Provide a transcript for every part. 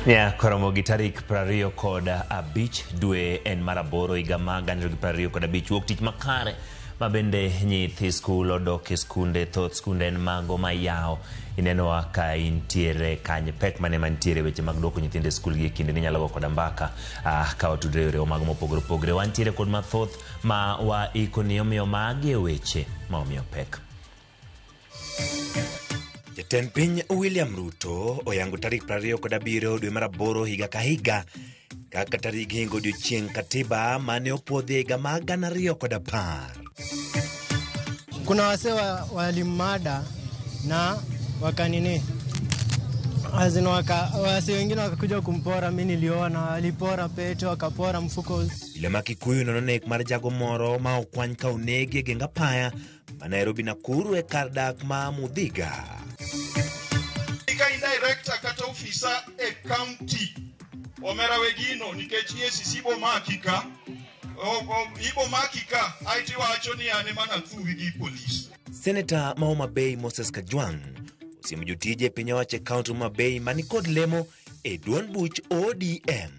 Nya koromo gi tarik 25 dwe en mar aboro higa mag 2025, wuok tich makare ma bende nyithi skul odok e skunde. Thoth skunde en mago ma yawo. Inenowa ka intiere kanye, pek mane mantiere weche mag duoko nyithindo e skul gi e kinde ni nyalo go koda mbaka ka watudre yore mago mopogore opogore. Wantiere kod mathoth ma waikoni, omiyo magi e weche ma omiyo pek. Jatend piny William Ruto oyango tarik 27 dwe mar aboro higa ka higa kaka tarik hingo odiochieng' katiba mane opuodhi e higa mar 2010. Kuna wasee walimada na wakanini azin wase wengine wakakuja kumpora. Mi niliona walipora pete, wakapora mfuko. Obila ma Kikuyu nono nek mar jago moro ma okwany ka onegi e geng apaya ma Nairobi Nakuru e kar dak ma Mudhiga. Ka in director kata ofisa e county, omera wegino nikech EACC bo maki ka ibo maki ka aeto iwacho ni an ema nathuwi gi polis. Seneta ma Homa Bay Moses Kajwang' osiemo jotije e piny owacho e kaunti Homa Bay mani kod lemo e duond buch ODM.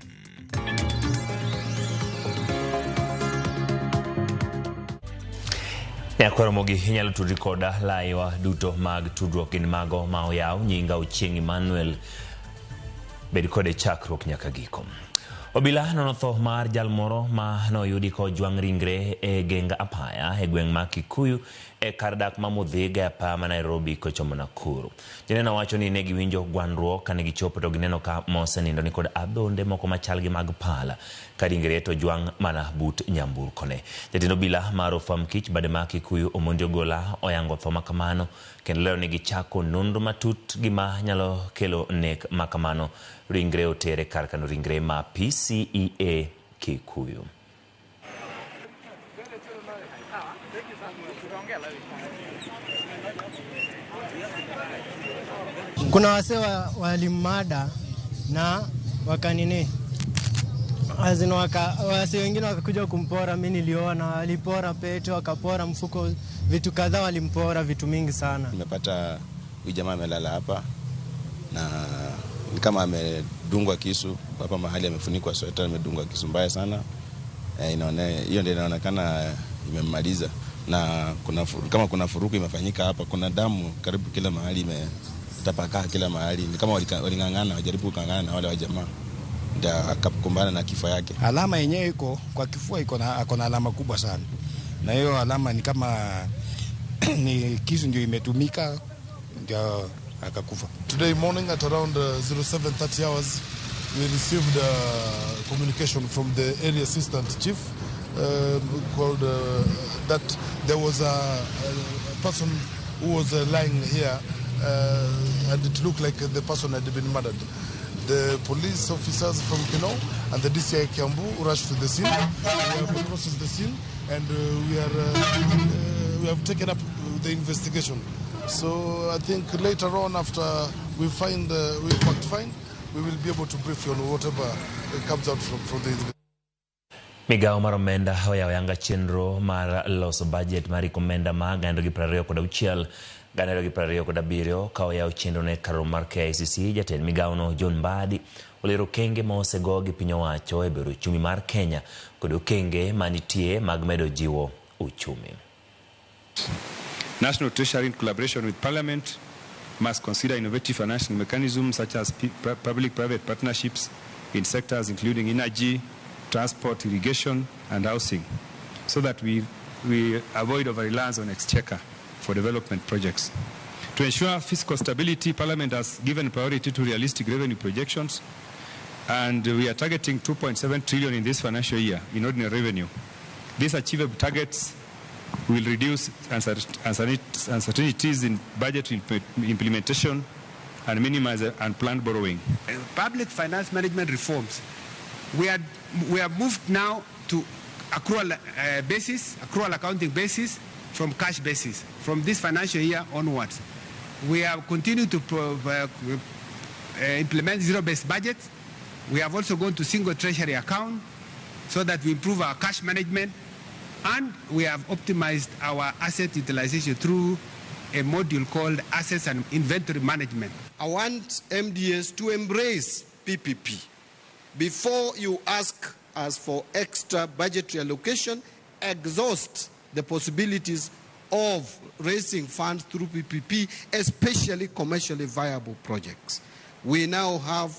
Nyakwaromogi inyalo tudri koda laiwa duto mag tudruok gin mago ma oyaw. Nyinga Ochieng' Emmanuel, bed kode chakruok nyaka giko. Obila nono tho mar jal moro ma noyudi kojwang' ringre e geng apaya e gweng' ma Kikuyu e kar dak ma Mudhiga e apaya ma Nairobi kochomo Nakuru. Joneno wacho ni ne giwinjo gwandruok kane gichopo to gineno ka mosenindo ni kod adhonde moko machal gi mag pala ka ringre to jwang' mana but nyamburko ne. Jatend obila mar Ofwamb Kich bade ma Kikuyu Omondi Ogola oyango tho makamano kendo lero ni gichako nonro matut gima nyalo kelo nek makamano. Ringre otere kar kano ringre ma PCEA Kikuyu. Kuna wasee walimada na wakanini azin wase wengine wakakuja kumpora. Mi niliona walipora pete, wakapora mfuko, vitu kadhaa walimpora, vitu mingi sana. Nimepata huyu jamaa amelala hapa na ni kama amedungwa kisu hapa mahali amefunikwa sweta, amedungwa kisu mbaya sana. Hiyo ndio inaonekana imemmaliza, na kama kuna furuku imefanyika hapa, kuna damu karibu kila mahali imetapakaa kila mahali, ni kama waling'ang'ana, wajaribu kung'ang'ana na wale wa jamaa ndio akakumbana na kifo yake. Alama yenyewe iko kwa kifua, iko na ako na alama kubwa sana, na hiyo alama ni kama ni kisu ndio imetumika ndio akakufa. Today morning at around 07:30 hours, we received communication from the area assistant chief called that there was a person who was lying here and it looked like the person had been murdered. The police officers from Kinoo and the DCI Kiambu rushed to the scene. We have processed the scene and we have taken up the investigation. So I think later on, after we fact find, we will be able to brief you on whatever comes out from the investigation. Migawo mar omenda oyawo yanga chenro mar loso bajet mar iko omenda ma 2026 2027 ka oyawo chenro ne kar romo mar KICC. Jatend migawono John Mbadi olero okenge ma osego gi piny owacho e bero uchumi mar Kenya kod okenge manitie mag medo jiwo uchumi. National Treasury, in collaboration with Parliament, must consider innovative financing mechanisms such as public-private partnerships in sectors including energy, transport, irrigation, and housing, so that we avoid over-reliance on exchequer for development projects. To ensure fiscal stability, Parliament has given priority to realistic revenue projections, and we are targeting 2.7 trillion in this financial year in ordinary revenue. These achievable targets will reduce uncertainties in budget implementation and minimize unplanned borrowing. Public finance management reforms. We have moved now to accrual basis, accrual accounting basis from cash basis from this financial year onwards. We have continued to implement zero-based budget. We have also gone to single treasury account so that we improve our cash management, and we have optimized our asset utilization through a module called Assets and Inventory Management. I want MDAs to embrace PPP. Before you ask us for extra budgetary allocation, exhaust the possibilities of raising funds through PPP, especially commercially viable projects. We now have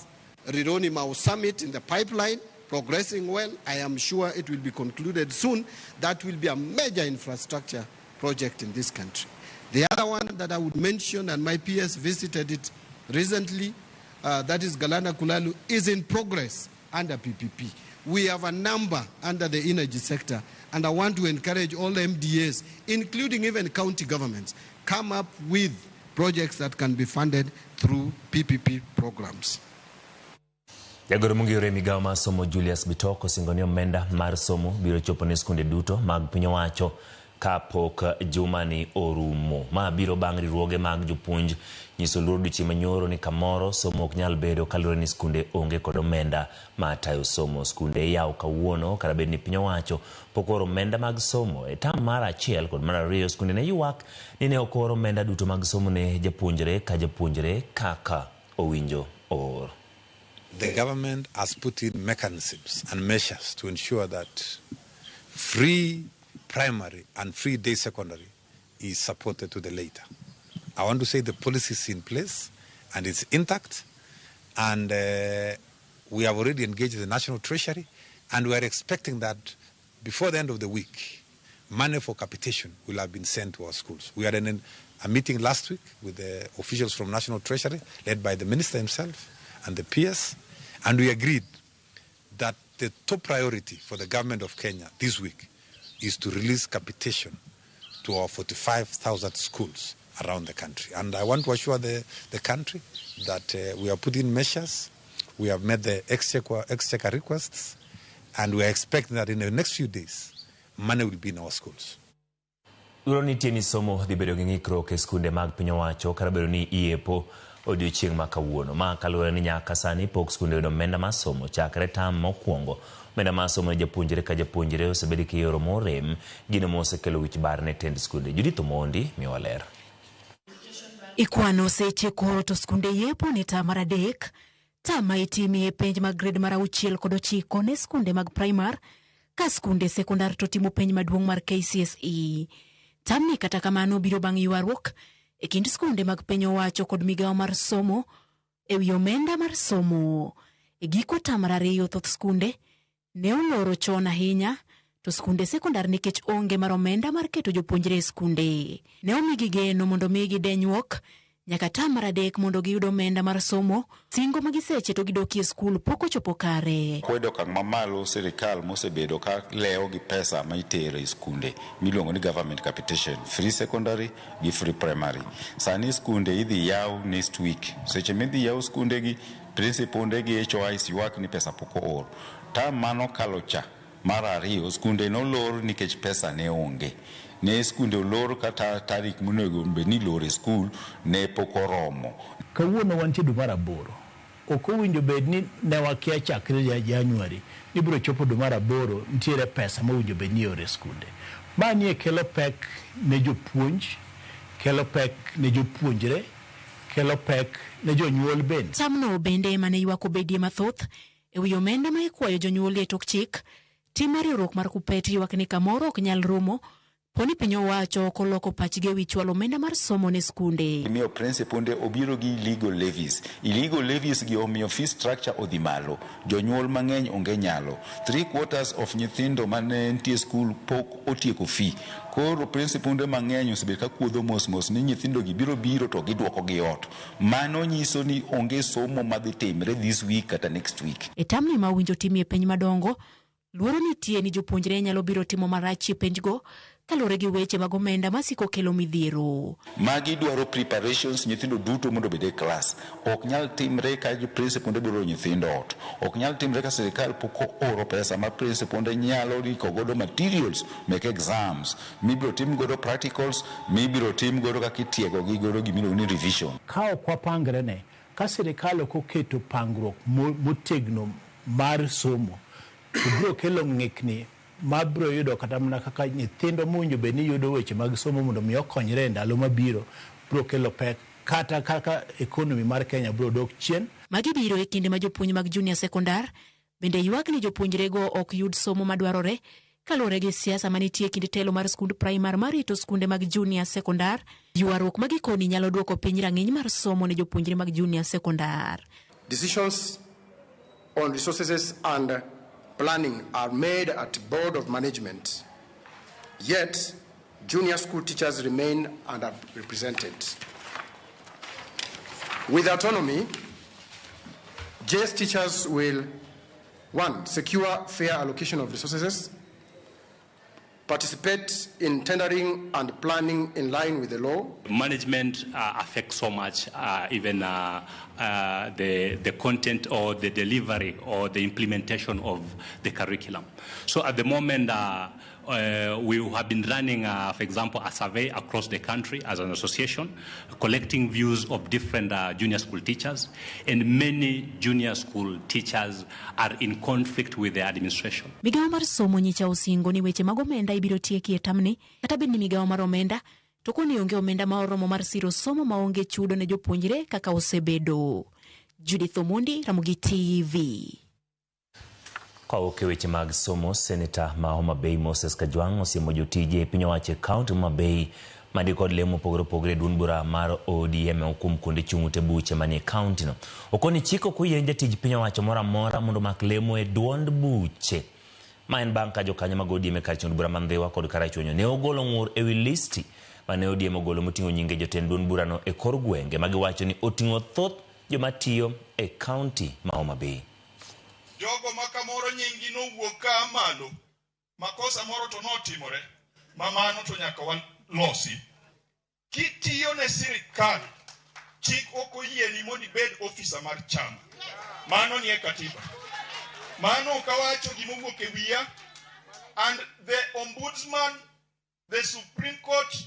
Rironi Mau Summit in the pipeline, progressing well. I am sure it will be concluded soon. That will be a major infrastructure project in this country. The other one that I would mention, and my peers visited it recently, that is Galana Kulalu, is in progress under PPP. We have a number under the energy sector, and I want to encourage all MDAs, including even county governments, come up with projects that can be funded through PPP programs. Jagoro mongirore migawo mar somo Julius Bitok osingo ni omenda mar somo biro chopo ne skunde duto mag piny owacho kapok jumani orumo. Ma biro bang' riwruoge mag jopuonj nyiso luor odiochieng' manyoro ni kamoro somo ok nyal bedo kaluwore ni skunde onge kod omenda mar tayo somo. Skunde iyawo kawuono kata bed ni piny owacho pok ooro omenda mag somo. E tam mar achiel kod mar ariyo skunde ne ywak ni ne ok oor omenda duto mag somo ne japuonjre ka japuonjre kaka owinjo oor. The government has put in mechanisms and measures to ensure that free primary and free day secondary is supported to the later. I want to say the policy is in place and it's intact, and we have already engaged the National Treasury, and we are expecting that before the end of the week, money for capitation will have been sent to our schools. We had a meeting last week with the officials from National Treasury, led by the minister himself and the PS, and we agreed that the top priority for the government of Kenya this week is to release capitation to our 45,000 schools around the country. And I want to assure the country that we are putting measures, we have met the exchequer requests, and we are expecting that in the next few days, money will be in our schools. Luoro nitie ni somo dhi bedo gi ng'ikruok e skunde mag piny owacho kata bedo ni iepo odiochieng' ma kawuono. Ma kaluwore ni nyaka sani pok skunde oyudo omenda mar somo chakre tam mokwongo. Omenda mar somo ne japuonjre ka japuonjre osebed kioro morem, gino mosekelo wich bar ne tend skunde. Judith Omondi miyowa ler. Ikwano seche koro to skunde yepo ne tam mar adek, tam ma itimie penj mag grade mar 6 kod 9 ne skunde mag primar, ka skunde sekondar to timo penj maduong' mar KCSE. Tamni kata kamano biro bang' ywaruok e kind skunde mag piny owacho kod migawo mar somo e wi omenda mar somo. E giko tam mar ariyo thoth skunde ne oloro chon ahinya, to skunde sekondar nikech onge mar omenda mar keto jopuonjre e skunde. Ne omigi geno mondo migi denyuok nyaka tam mar adek mondo giyud omenda mar somo, singo ma giseche to gidokie e skul pok ochopo kare. Kwedo okang' mamalo sirikal mosebedo ka lewo gi pesa ma itero e skunde miluongo ni government capitation, free secondary gi free primary. Sani skunde idhi yaw next week. Seche midhi yaw skunde gi, principal gi HOIs ywak ni pesa pok oor. Tam mano kalo cha mar ariyo skunde nolor nikech pesa ne onge. Ne skunde olor kata tarik monego bed ni iloro e skul ne pok oromo. Kawuono wantie dwe mar aboro. Ok owinjo bed ni ne wakia chakre January ni biro chopo dwe mar aboro nitiere pesa mowinjo bed ni ioro e skunde. Mani kelo pek ne jopuonj, kelo pek ne jopuonjre, kelo pek ne jonyuol bende. Tamno bende mane ywak obedie mathoth e wi omenda ma ikwayo jonyuol e tok chik. Tim mar riwruok mar KUPPET ywak ni kamoro ok nyal romo poni piny owacho ok oloko pachgi e wi chwalo omenda mar somo ne skunde. Miyo principal obiro gi illegal levies. Illegal levies gi omiyo fee structure odhi malo. Jonyuol mang'eny onge nyalo. 3/4 of nyithindo mane nitie skul pok otieko fee. Koro principal mang'eny osebedo ka kuodho mos mos ni nyithindo gi biro to giduoko gi ot. Mano nyiso ni onge somo madhi timre this week kata next week. E tamni ma owinjo timie penj madongo, luoro nitie ni jopuonjre nyalo biro timo marach e penjgo kaluwore gi weche mag omenda masiko kelo midhiero. Magi dwaro preparations nyithindo duto mondo obed e klas. Ok nyal timre ka principal biro nyithindo ot. Ok nyal timre ka sirikal pok ooro pesa ma principal nyalo riko godo materials mek exams, mibiro tim godo practicals, mibiro tim godo kaka itiego gi godo gimiluongo ni revision. Ka ok wapangre ne, ka sirikal ok oketo pangruok motegno mar somo, to biro kelo ng'ikni mabiro yudo kata mana kaka nyithindo mowinjo bed ni yudo weche mag somo mondo mi okonyre e ndalo mabiro, biro kelo pek Kata kaka economy mar Kenya biro dok chien. Magi biro e kinde ma jopuonj mag junior sekondar bende ywak ni jopuonjrego ok yud somo madwarore kaluwore gi siasa manitie e kind telo mar skund primar marito skunde mag junior sekondar. Ywaruok ma gikoni nyalo duoko piny rang'iny mar somo ne jopuonjre mag junior sekondar. Decisions on resources and planning are made at board of management. Yet, junior school teachers remain underrepresented. With autonomy, JS teachers will, 1, secure fair allocation of resources, participate in tendering and planning in line with the law. Management affects so much, even the content or the delivery or the implementation of the curriculum. So at the moment, we have been running, for example, a survey across the country as an association, collecting views of different junior school teachers, and many junior school teachers are in conflict with the administration. Migawo mar somo nyicha osingo ni weche mag omenda ibiro tieki e tamni, kata bed ni migawo mar omenda to koni onge omenda ma oromo mar siro somo maonge chudo ne jopuonjre kaka osebedo. Judith Omondi, Ramogi TV. Kawuok e weche mag somo, Seneta ma Homa Bay Moses Kajwang' osiemo jotije e piny owacho e kaunti Homa Bay mani kod lemo mopogore opogore e duond bura mar ODM kuom kuonde chung' ute buche manie kaunti no. Okoni chik ok oyie jatij piny owacho moro amora mondo omak lemo e duond buche. Ma en bang' ka jokanyo mag ODM e kar chung' bura ma Ndhiwa kod Karachuonyo ne ogolo ng'ur ewi listi mane ODM ogolo moting'o nyinge jotend duond burano e kor gwenge ma giwacho ni oting'o thoth joma tiyo e kaunti ma Homa Bay. Jogo ma kamoro nyinggi nowuok ka malo, makosa moro to notimore, ma mano to nyaka walosi. Kitiyo ne sirikal, chik ok oyieni mondo ibed ofisa mar chama. Mano nie katiba. Mano ok awacho gimowuok e wiya. And the ombudsman, the Supreme Court,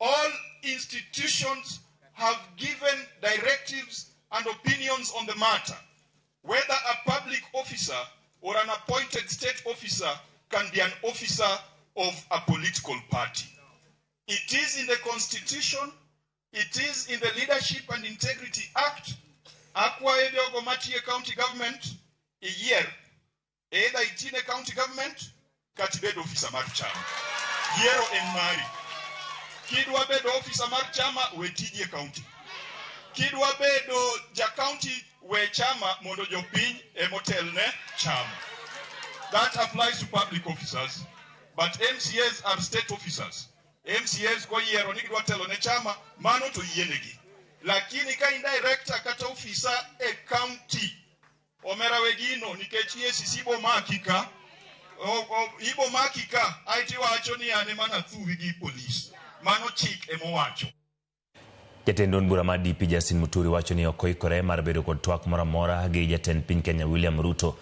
all institutions have given directives and opinions on the matter. Whether a public officer or an appointed state officer can be an officer of a political party. It is in the Constitution, it is in the Leadership and Integrity Act. Akwayo jogo matiyo e county government iyier either itine county government kata ibed ofisa mar chama. Yiero en mari. Kidwa bedo ofisa mar chama, we tiji e county. Kidwa bedo ja county, we chama mondo jopiny emotelne chama. That applies to public officers, but MCAs are state officers. MCAs koyiero ni gidwa telo ne chama, mano to yienegi. Lakini ka in director kata officer e county, omera we gino nikech EACC bo maki ka, ibo maki ka, aeti wacho ni an ema nathuwi gi polis. Mano chik emowacho. Jatend duond bura mar DP Justin Muturi wacho ni ok oikore mar bedo kod twak moro amora gi jatend piny Kenya William Ruto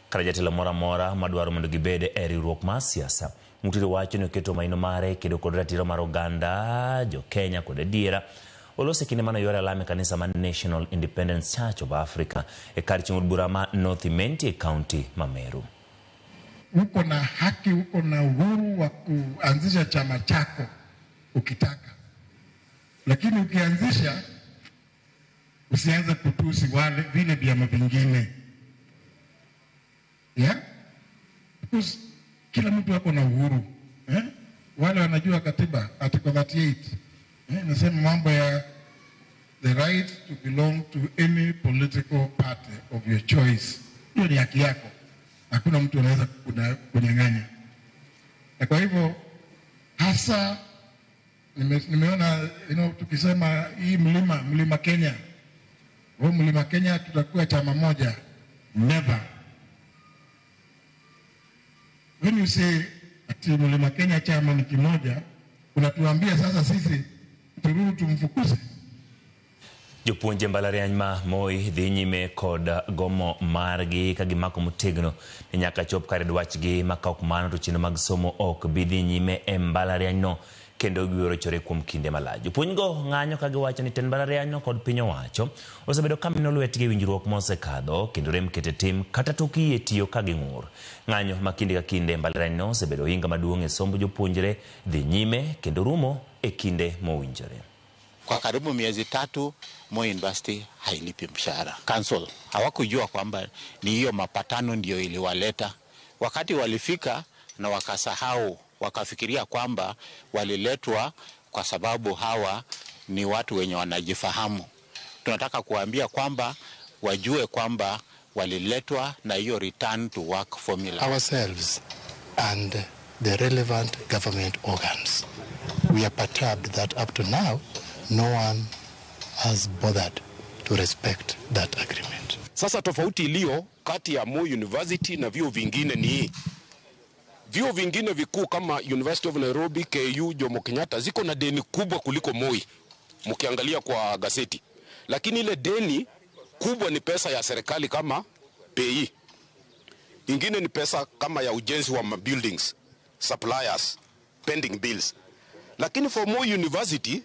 kata jatelo moro amora madwaro mondo gibed e riwruok mar siasa. Muturi wacho ni oketo maino mare kedo kod ratiro mar oganda jo Kenya kod adiera. Olose kinde mane oyuare alam e kanisa mar National Independence Church of Africa e kar chung' od bura ma North Imenti e kaunti ma Meru. Uko na haki, uko na uhuru wa kuanzisha chama chako ukitaka, lakini ukianzisha usianze kutusi wale vile vyama vingine, yeah? Because kila mtu ako na uhuru, eh? Wale wanajua katiba article 38, inasema mambo ya the right to belong to any political party of your choice. Hiyo ni haki yako, hakuna mtu anaweza kunyang'anya. Na kwa hivyo hasa nimeona tukisema hii mlima Kenya, huu mlima Kenya tutakuwa chama moja. Never. When you say ati mlima Kenya chama ni kimoja, unatuambia sasa sisi turudi tumfukuze. Jopuonje mbalariany ma Moi dhi nyime kod gomo margi ka gimako motegno ni nyaka chop kare dwachgi ma ka ok mano to chenro mag somo ok bi dhi nyime e mbalariany no kendo gibiro rochore kuom kinde malach. Jopuonjgo ng'anyo ka giwacho ni tend mbalariany no kod piny owacho osebedo ka mino lwetgi e winjruok mosekadho kendo rem kete tim kata tok yie tiyo ka ging'ur. Ng'anyo ma kinde ka kinde e mbalariany no osebedo ohinga maduong' e somb jopuonjre dhi nyime kendo rumo e kinde mowinjore. Kwa karibu miezi 3 Moi University hailipi mshahara. Council hawakujua kwamba ni hiyo mapatano ndio iliwaleta. Wakati walifika na wakasahau, wakafikiria kwamba waliletwa kwa sababu hawa ni watu wenye wanajifahamu. Tunataka kuambia kwamba wajue kwamba waliletwa na hiyo return to work formula. Ourselves and the relevant government organs, we are perturbed that up to now no one has bothered to respect that agreement. Sasa tofauti iliyo kati ya Moi University na vyuo vingine ni hii. Vyuo vingine vikuu kama University of Nairobi, KU, Jomo Kenyatta ziko na deni kubwa kuliko Moi, mkiangalia kwa gazeti. Lakini ile deni kubwa ni pesa ya serikali kama PE. Ingine ni pesa kama ya ujenzi wa buildings, suppliers, pending bills. Lakini for Moi University,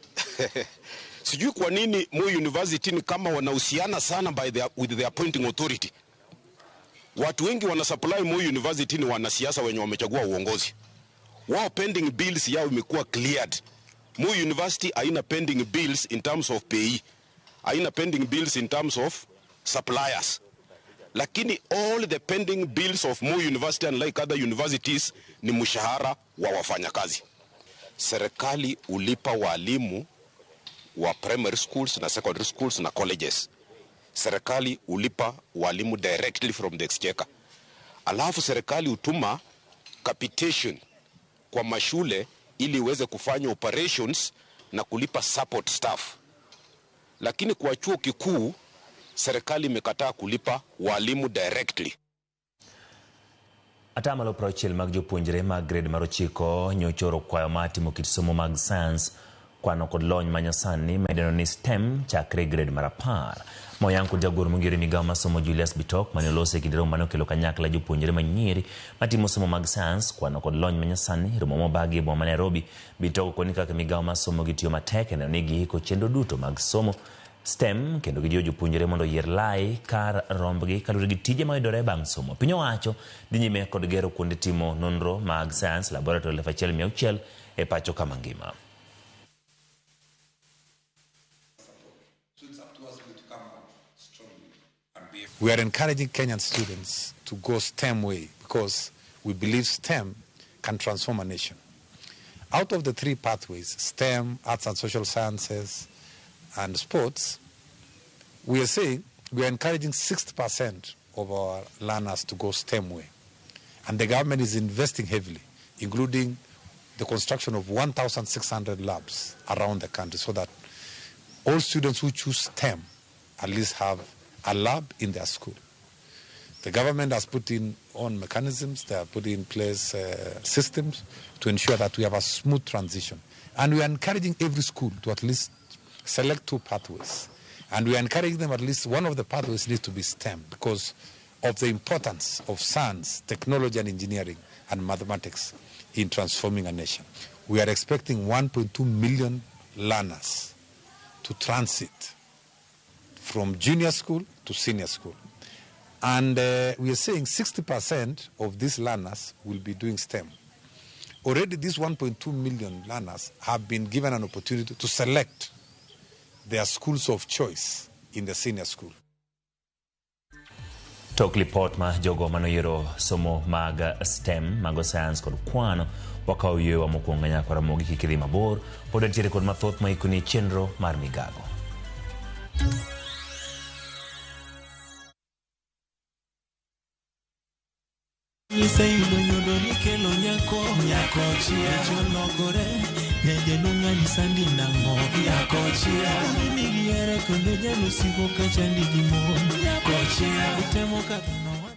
sijui kwa nini Moi University ni kama wanahusiana sana with the appointing authority. Watu wengi wana supply Moi University ni wanasiasa wenye wamechagua uongozi. Wao pending bills yao imekuwa cleared. Moi University haina pending bills in terms of PE. Haina pending bills in terms of suppliers. Lakini all the pending bills of Moi University and like other universities ni mshahara wa wafanyakazi. Serikali ulipa walimu wa primary schools na secondary schools na colleges. Serikali ulipa walimu directly from the exchequer. Alafu serikali hutuma capitation kwa mashule ili iweze kufanya operations na kulipa support staff. Lakini kwa chuo kikuu serikali imekataa kulipa walimu directly. Atamalo 60 mag jopuonjre mag grade mar 9 nyochoro kwayo mar timo kit somo mag science, kwano kod lony manyasani midendo ni STEM chakre grade mar 10. Moyang kod jagoro mongire migawo mar somo Julius Bitok mane oloso e kinde romo mane okelo kanyakla jopuonjre manyiri matimo somo mag science, kwano kod lony manyasani romo mobagi e boma ma Nairobi. Bitok okoni kaka migawo mar somo gitiyo matek e neno ni giiko chenro duto mag somo STEM kendo gijiwo jopuonjre mondo oyier lai kar rombgi kaluwore gi tije mayudore bang' somo. Piny owacho dhi nyime kod gero kuonde timo nonro mag science laboratory 1600 e pacho kama ngima. We are encouraging Kenyan students to go STEM way because we believe STEM can transform a nation. Out of the 3 pathways, STEM, arts and social sciences, and sports, we are saying we are encouraging 60% of our learners to go STEM way. And the government is investing heavily, including the construction of 1,600 labs around the country so that all students who choose STEM at least have a lab in their school. The government has put in on mechanisms, they have put in place systems to ensure that we have a smooth transition. And we are encouraging every school to at least select 2 pathways. And we are encouraging them at least one of the pathways needs to be STEM because of the importance of science, technology and engineering and mathematics in transforming a nation. We are expecting 1.2 million learners to transit from junior school to senior school. And we are saying 60% of these learners will be doing STEM. Already these 1.2 million learners have been given an opportunity to select their schools of choice in the senior school. Tok lipot ma jogo manoyiero somo mag STEM, mago science kod kwano, wakawo yweyo mokwongo nyaka Ramogi kik idhi mabor, pod wantiere kod mathoth ma ikoni chenro mar migago. Iseyudo nyodo nikelo nyako, nyako chia chologore, nyajaluong' anyisa ndi nang'o, nyako chia mimi gihere kendo jalusigo kachandi gi mon, nyako chia utemo kadho nowa.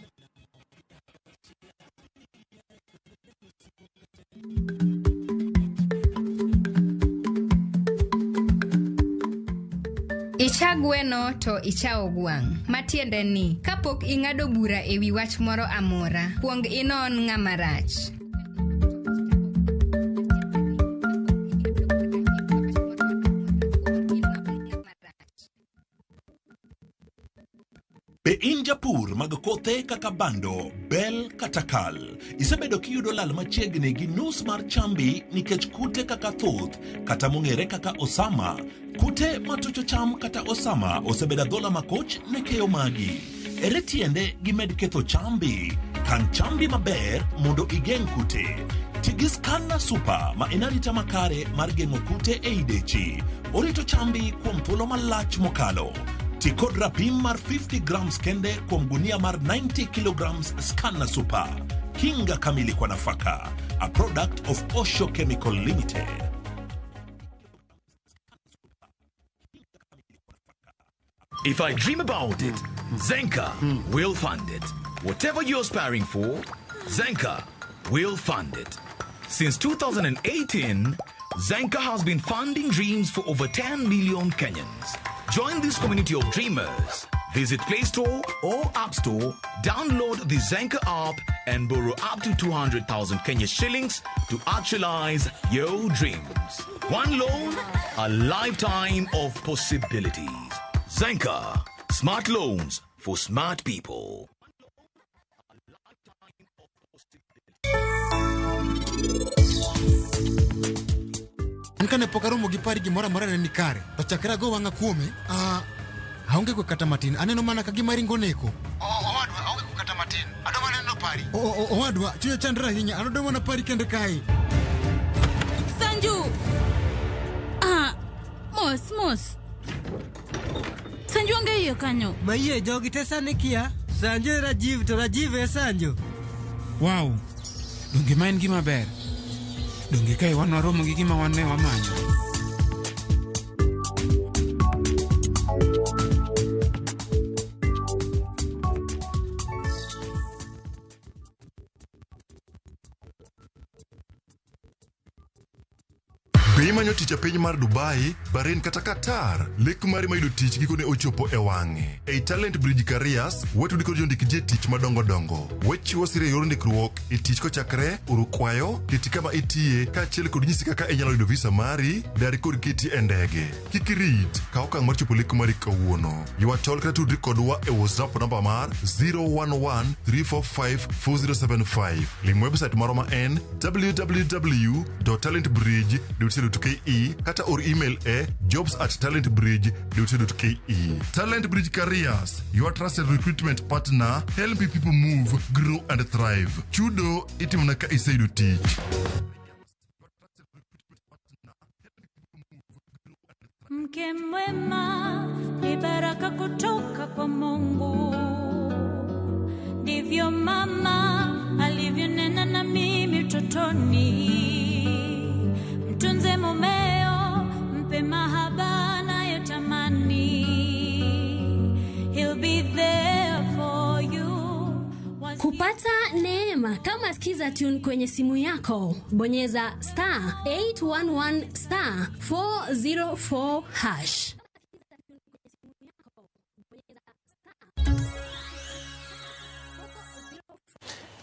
Icha gweno to ichawo gwang'. Matiende ni, kapok ing'ado bura e wi wach moro amora, kuong inon ng'ama rach. Be in japur mag kothe kaka bando, bel kata kal. Isebedo kiyudo lal machiegni gi nus mar chambi nikech kute kaka thuth kata mong'ere kaka osama. Kute matucho cham kata osama osebedo adhola makoch ne keyo magi. Ere tiende gimed ketho chambi? Kan chambi maber mondo igeng' kute. Ti gi Scanner Super ma en arita makare mar geng'o kute ei dechi. Orito chambi kuom thuolo malach mokalo. Ti kod rapim mar 50 grams kende kuom gunia mar 90 kilograms Scanner Super. Kinga kamili kwa nafaka. A product of Osho Chemical Limited. If I dream about it, Zenka will fund it. Whatever you're aspiring for, Zenka will fund it. Since 2018, Zenka has been funding dreams for over 10 million Kenyans. Join this community of dreamers. Visit Play Store or App Store, download the Zenka app, and borrow up to 200,000 Kenya shillings to actualize your dreams. One loan, a lifetime of possibilities. Zenka, smart loans for smart people. An kane pok aromo gi pari gimoro amora ne ni kare to chakre ago wang'a kuome aonge kwe kata matin aneno mana ka gima ringo neko. Owadwa aonge kwe kata matin adwa mana neno pari. Owadwa chunya chandre ahinya an adwa mana pari kende kae. Sanju! Mos mos. Sanju onge iye kanyo. Mayie jogi te sani kia. Sanju e Rajiv to Rajiv e Sanju. Wow, donge ma en gima ber? Donge kae wan waromo gi gima wan ne wamanyo? Be imanyo tich e piny mar Dubai, Bahrain kata Qatar? Lek mari mar yudo tich gikone ochopo e wang'e. Ei Talent Bridge Careers, watudi kod jondik ji e tich madongo dongo. Wachiwo sir e yor ndikruok e tich kochakre oro kwayo, keti kama itiye, kaachiel kod nyisi kaka inyalo yudo visa mari, dar kod keti e ndege. Kik irit, kaw okang' mar chopo lek mari kawuono. Ywa tol kata tudri kodwa e WhatsApp namba mar 011 345 4075. Lim website marwa ma en www.talentbridge.co.ke kata or email e jobs@talentbridge.co.ke. Talent Bridge Careers, your trusted recruitment partner, helping people move, grow and thrive. Chudo itimona ka iseyudo tich. Mke mwema ni baraka kutoka kwa Mungu, ndivyo mama alivyonena na mimi utotoni. Mtunze mumeo, mpe mahaba anayotamani. He'll be there for you. Kupata neema kama Skiza Tune kwenye simu yako, bonyeza star 811 star 404 hash.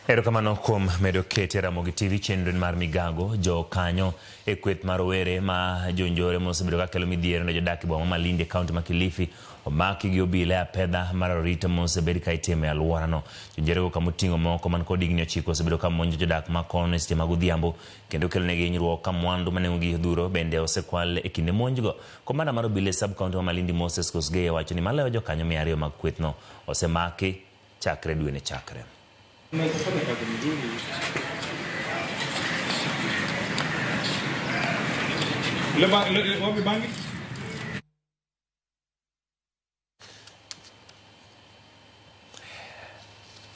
Erokamano kuom medo kete Ramogi TV chenro mar migago jokanyo e kweth mar rowere ma jonjore mosebedo ka kelo midhiero ne jodak e boma ma Malindi e kaunti ma Kilifi omaki gi obila e apedha mar arita mosebed ka itimo e alworano. Jonjorego kama oting'o moko man kod higni 9 osebedo ka monjo jodak ma kono e seche mag odhiambo kendo kelonegi hinyruok ka mwandu ma nengogi odhuro bende osekwal e kinde monjgo. Komanda mar obila e sub kaunti ma Malindi Moses Kosgei owacho ni maloyo jokanyo 200 mag kwethno osemaki chakre dwe ne chakre. Fanya kazi mzuri. Wapi bangi?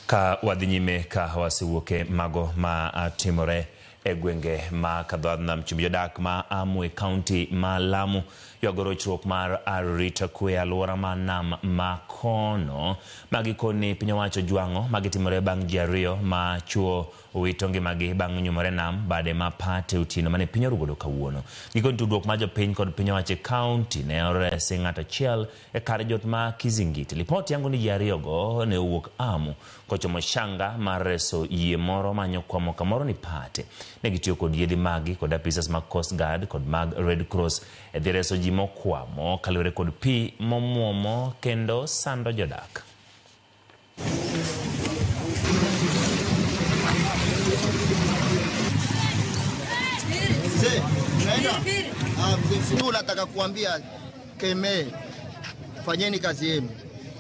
Ka wadhi nyime ka wasewuok e mago ma timore e gwenge ma kadho nam chumbi, jodak ma Amu e kaunti ma Lamu ywago rochruok mar arita kwe e alwora ma nam ma kono. Magi koni piny owacho jwang'o magi timore bang' ji 2 ma chuo owito ngimagi bang' nyumore nam bade ma Pate otieno mane piny orugodo kawuono. Gikoni tudruok mar jopiny kod piny owacho e kaunti ne oresi ng'ato achiel e kar jot ma Kizingiti. Lipot yango ni ji 2 go ne owuok Amu kochomo Shanga mar reso yie moro manyokwamo kamoro ni Pate. Ne gitiyo kod yiedhi magi kod apisas mag Coast Guard kod mag Red Cross e dhi reso ji mokwamo kaluwore kod pi momuomo kendo sando jodak. Mzee, nataka kuambia KMA, fanyeni kazi yenu.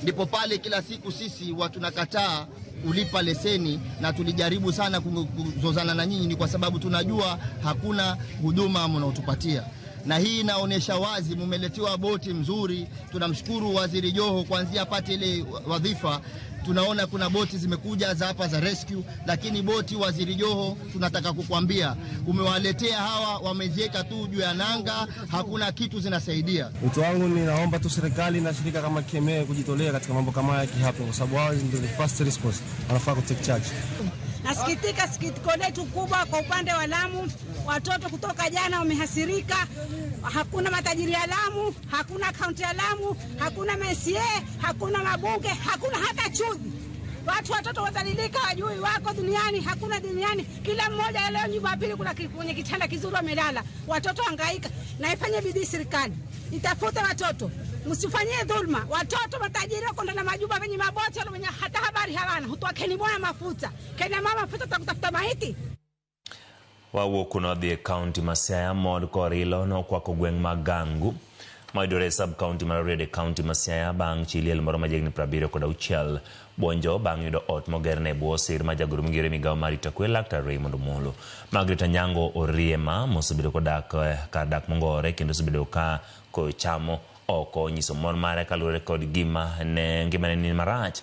Ndipo pale kila siku sisi watu nakataa kulipa leseni, na tulijaribu sana kuzozana na nyinyi, ni kwa sababu tunajua hakuna huduma mnaotupatia. Na hii inaonesha wazi mumeletewa boti mzuri. Tunamshukuru Waziri Joho kuanzia apate ile wadhifa. Tunaona kuna boti zimekuja za hapa za rescue, lakini boti Waziri Joho tunataka kukwambia umewaletea hawa, wameziweka tu juu ya nanga, hakuna kitu zinasaidia. Wito wangu ninaomba tu serikali na shirika kama KMA kujitolea katika mambo kama haya kihapo, kwa sababu wao ndio the first response, wanafaa ku take charge. Nasikitika, sikitiko letu kubwa kwa upande wa Lamu, watoto kutoka jana wamehasirika. Hakuna matajiri ya Lamu, hakuna kaunti ya Lamu, hakuna MCA, hakuna mabunge, hakuna hata chudhi. Watu watoto wadhalilika, wajui wako duniani, hakuna duniani. Kila mmoja leo nyumba pili kuna kwenye kitanda kizuri wamelala. Watoto hangaika. Na ifanye bidii serikali, itafute watoto. Msifanyie dhulma. Watoto matajiri wako ndani majumba wenye maboti wale wenye hata habari hawana. Hutoa moya mafuta. Kenya mama mafuta tutakutafuta maiti. Wawuok kuno dhi e kaunti ma Siaya mod Korilo nokwako gweng' ma Gangu mayudore e sub kaunti mar Rarieda e kaunti ma Siaya bang' chi liel moro ma jahigni 76 buonjo bang' yudo ot mogerne e bwo sir ma jagoro migere migawo mar rito kwe Laktar Raymond Omolo. Margaret Anyango Oriema mosebedo kodak kar dak mongore kendo osebedo ka koyo chamo oko nyiso mor mare kaluwore kod gima ne ngimane ni marach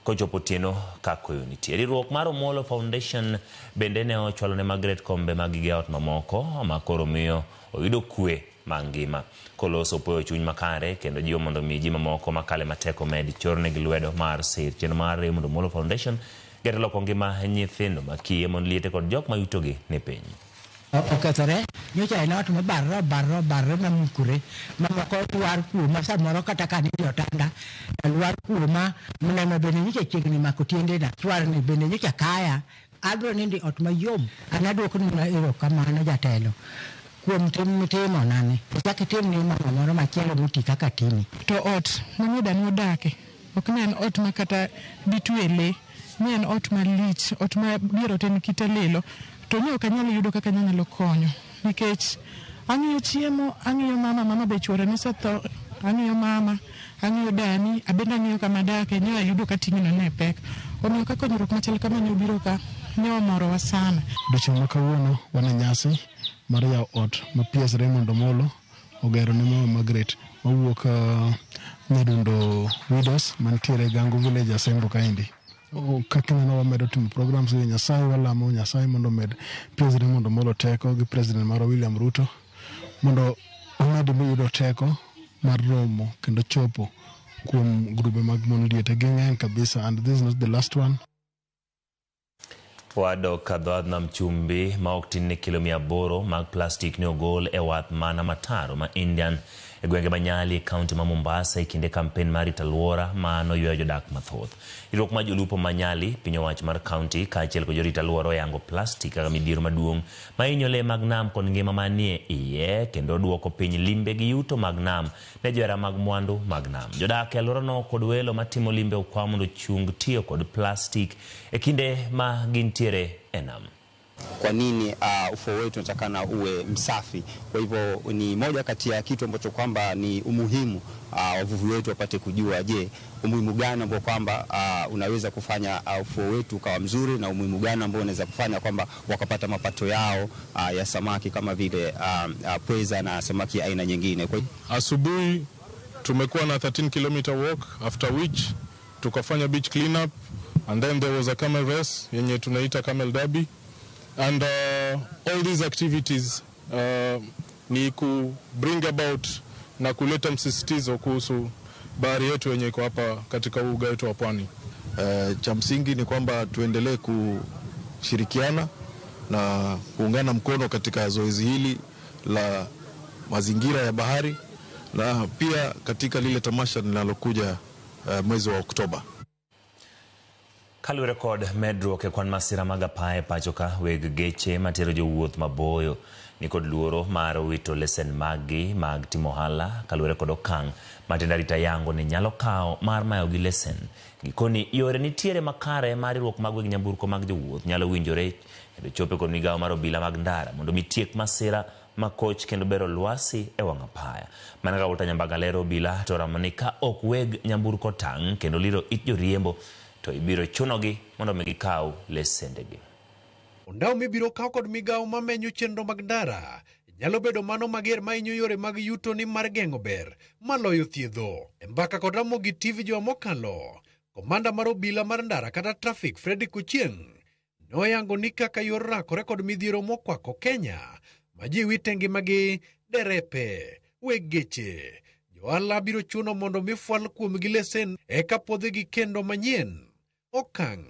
kochopo otieno ka koyo nitie. Riwruok mar Omolo Foundation bende ne ochwalo ne Margaret kombe mag gige ot mamoko ma koro miyo oyudo kwe mangima. Koloso poyo chuny makare kendo jiwo mondo mi ji mamoko makale matek omed chornegi lwedo mar sir. Chenro mar Raymond Omolo Foundation geto loko ngima nyithindo makiye mon liete kod jok ma yutogi ni piny. Okethore nyocha en ot mabarre barre barre mamukore mamoko lwar kuoma samoro kata ka nitie otanda lwar kuoma mneno bende nyocha chiegni mako tiendena chwarni bende nyocha kaya abiro nindo e ot mayom. An aduokoni mana erokamano jatelo kuom tim mitimo nani chak itim ni mama moro machielo moti kaka timi. To ot mane dani odake ok ne en ot ma kata ditwe lee, ne en ot malich, ot ma dier ot en kite lilo. To ne ok anyal yudo kaka anyalo konyo nikech ang'iyo chiemo, ang'iyo mama, mama be chuore nosetho, ang'iyo mama, ang'iyo dani, abende ang'iyo kama adake, ne ayudo ka ting'no ne pek. Omiyo ka konyruok machal kama ne obiro ka, ne omorowa sana. Odiochieng' ma kawuono wan e nyasi mar yawo ot ma PS Raymond Omolo ogero ne mama Margaret mawuok Nyadundo Widows mantiere Gangu Village Asembo kaendi. Kaka ineno wamedo timo programs gi Nyasaye, walamo Nyasaye mondo omed PS Raymond Omolo teko gi President marwa William Ruto mondo omed yudo teko mar romo kendo chopo kuom grube mag mon liete. Ging'eny kabisa and this is not the last one. Wadok dho nam chumbi ma ok tin ne kilo 800 mag plastik ne ogol e wath mana mataro ma Indian e gwenge ma Nyali e kaunti ma Mombasa e kinde kampen mar rito alwora ma noywayo jodak mathoth. Riwruok mar jolupo ma Nyali, piny owacho mar kaunti kaachiel kod jorit alwora oyango plastik kaka midhiero maduong' ma hinyo lee mag nam kod ngima manie iye kendo duoko piny limbe gi yuto mag nam ne johera mag mwandu mag nam. Jodak e alworano kod welo matimo limbe okwa mondo ochung tiyo kod plastik e kinde ma gintiere e nam. Kwa nini ufuo wetu unatakana uwe msafi? Kwa hivyo ni moja kati ya kitu ambacho kwamba ni umuhimu wavuvi wetu wapate kujua, je, umuhimu gani ambao kwamba unaweza kufanya ufuo wetu ukawa mzuri na umuhimu gani ambao unaweza kufanya kwamba wakapata mapato yao ya samaki kama vile pweza na samaki aina nyingine. Kwa asubuhi tumekuwa na 13 km walk, after which tukafanya beach clean up and then there was a camel race yenye tunaita camel derby. And all these activities ni ku bring about na kuleta msisitizo kuhusu bahari yetu yenye iko hapa katika uga wetu wa pwani. Cha msingi ni kwamba tuendelee kushirikiana na kuungana mkono katika zoezi hili la mazingira ya bahari na pia katika lile tamasha linalokuja mwezi wa Oktoba. Kaluwore kod medruok e kwan masira mag apaya e pacho ka, weg geche matero jowuoth maboyo nikod luoro mar wito lesen maggi mag timo ohala kaluwore kod okang' ma tend arita yango ni nyalo kawo mar mayogi lesen. Gikoni yore nitiere makare mar riwruok mag weg nyamburko mag jowuoth nyalo winjore kendo chope kod migawo mar obila mag ndara mondo mi tiek masira makoch kendo bero lwasi e wang' apaya. Mana kaka Walter Nyambaga lero, obila to oramo ni ka ok weg nyamburko tang' kendo liro it joriembo to ibiro chunogi mondo mi gikaw lesendegi. Ondamo mibiro kaw kod migawo mamenyo chenro mag ndara nyalo bedo mano mager mahinyo yore mag yuto ni mar geng'o ber maloyo thiedho. E mbaka kod Ramogi TV juma mokalo, komanda mar obila mar ndara kata traffic Fredrick Ochieng' noyango ni kaka yor rakore kod midhiero mokwako Kenya ma ji wite ngimagi, derepe, weg geche, johala biro chuno mondo mi fwal kuomgi lesen eka puodhgi kendo manyien. Okang'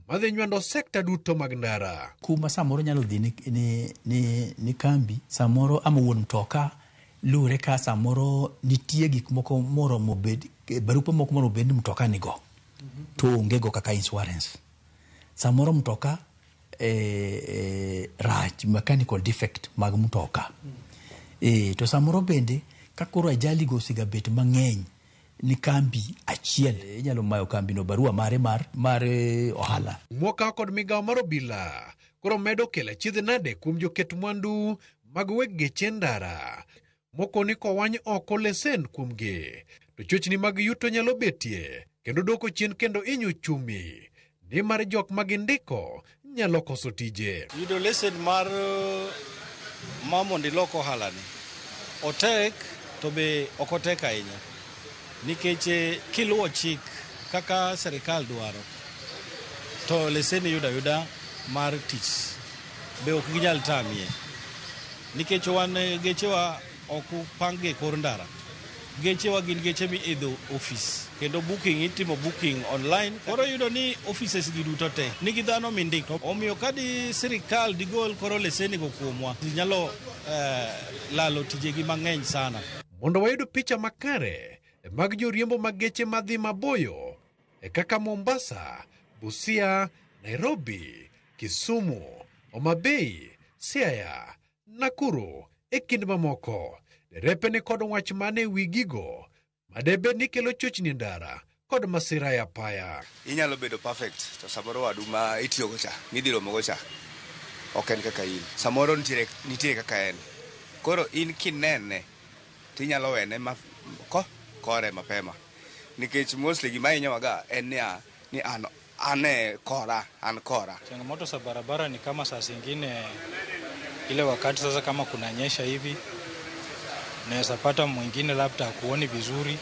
madhi nywando sekta duto mag ndara. Kuma samoro nyalo dhi ni kambi, samoro ama wuon mtoka luwore ka samoro nitie gik moko moromo bed, barupe moko moromo bed ni mtoka nigo to onge go kaka insurance. Samoro mtoka rach, mechanical defect mag mtoka. To samoro bende ka koro ajali go osegabet mang'eny ni kambi achiel, inyalo mayo kambi no barua mare mar ohala. Mwoka kod migawo mar obila koro medo kelo achiedh nade kuom joket mwandu mag weg geche ndara. Moko ni kowany oko lesen kuomgi to chochni mag yuto nyalo betie kendo dwoko chien kendo hinyo uchumi nimar jok ma gindiko nyalo koso tije. Yudo lesen mar ma mondo ilok ohalani otek to be ok otek ahinya nikech kiluwo chik kaka serikal dwaro to lesen iyudo ayuda mar tich be ok ginyal tamie nikech wan gechewa ok pang e kor ndara. Gechewa gin geche miidho ofis kendo booking itimo booking online. Koro iyudo ni offices gi duto te nigi dhano mindiko. Omiyo ka di sirikal digol koro leseni go kuomwa, ji nyalo lalo tijegi mang'eny sana. Mondo wayud picha makare mag joriembo mag geche madhi maboyo e kaka Mombasa, Busia, Nairobi, Kisumu, Homa Bay, Siaya, Nakuru e kind mamoko. Derepe ni kod wach mane wi gigo madebed ni kelo chochni e ndara kod masira e apaya. Inyalo bedo perfect to samoro wadu ma itiyogo cha, midhi romogo cha ok en kaka in. Samoro nitie kaka en. Koro in kinene tinyalo wene ma ko kore mapema. Nikech mostly gima hinyowaga en niya ni an e kora, an kora. Changamoto za barabara ni kama saa zingine ile wakati sasa kama kunanyesha hivi unaweza pata mwingine labda hakuoni vizuri,